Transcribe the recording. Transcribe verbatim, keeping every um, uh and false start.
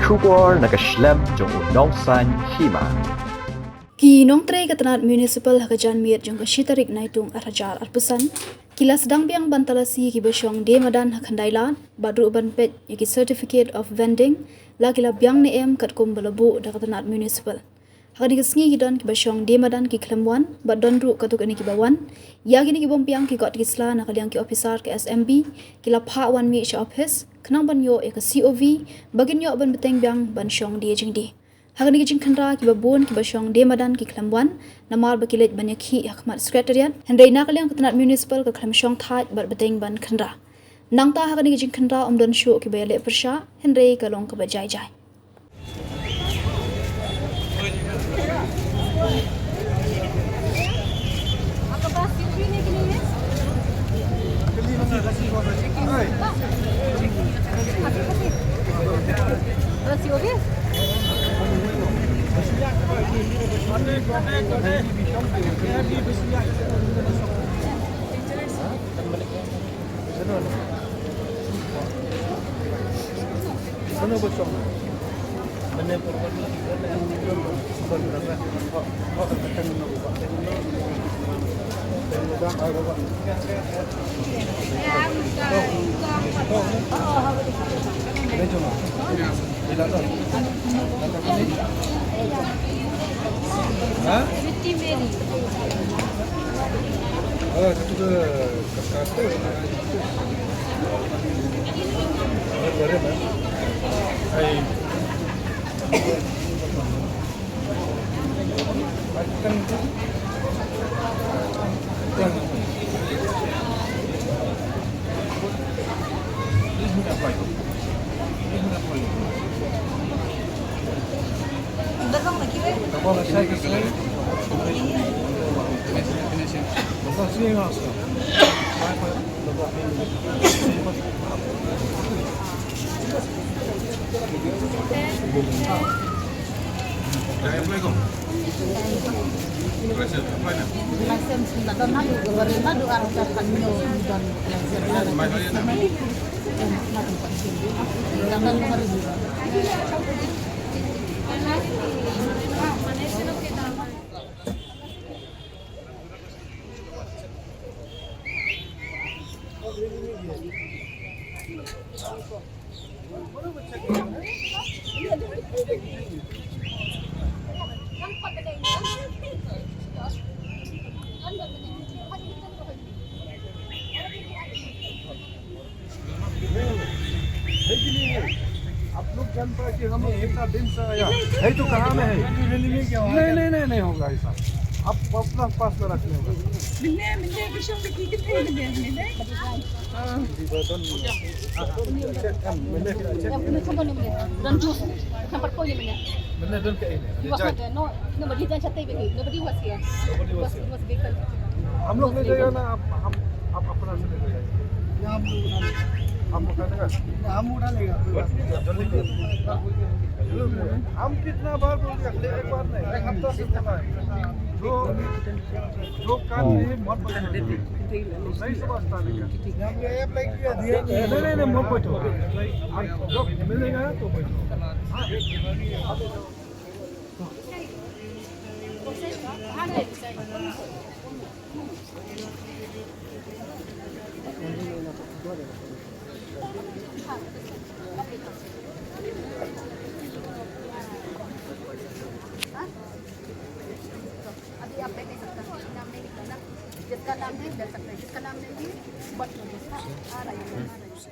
Khubor na ka shlem jong u Nongsaiñ Hima. Ki nongtrei ka tnat municipal ha ka janmiet jong ka shi tarik Naitung ar hajar arphew san ki la sdang biang ban talasi ïa kiba shong die madan ha Khyndai Lad bad ruh ban peit ïa ki certificate of vending la ki la biang ne em katkum ba la buh da ka tnat municipal. Ha kane ka sngi ki don kiba shong die madan ki khlem wan bad don ruh katto katne kiba wan. Ïa kine ki bym biang ki kot ki sla na ka liang ki ophisar ka S M B ki la phah wan mih sha ophis khnang ban ïoh ïa ka C O V ba kin ïoh ban bteng biang ban shong die jingdie. Ha kane ka jingkhynra kiba bun kiba shong die madan ki khlem wan namar ba ki leit ban ïakhih ha khmat secretariat. Hynrei na ka liang ka tnat municipal ka khlem shong thait bad bteng ban khynra. Nangta ha kane ka jingkhynra ym don shuh kiba ïaleh pyrshah hynrei ka long kaba jai jai. आपका पास सीओवी नहीं के लिए है? बस सीओवी? नहीं, है कि नहीं है? आप लोग जानता है कि हम लोग कितना दिन से आया है, तो कहाँ में है? नहीं, नहीं, नहीं, नहीं होगा ऐसा। आप अपना पास में रखने होगा। Don juice. Kan pat poi mane. He was not there. No, nobody didn't chat with me. Nobody was here. Nobody was here. He was vacant. हम लोग ले जाएगा ना, आप, हम, आप अपना से ले जाएगा। हम उठा लेगा। हम उठा लेगा। जल्दी करो। हम कितना बार बोल दिया, एक बार नहीं, एक हफ्ता से बोला है। जो जो काम नहीं है, मत बताओ। नहीं समझता नहीं है। नहीं, नहीं, नहीं, मत बैठो। जब मिलेगा तो बैठो। अभी आप बैठ नहीं सकता, नाम नहीं लिखा ना। जिसका नाम है, बैठ सकता है, जिसका नाम नहीं है, मत लो, जिसका आ रहा है, आ रहा है।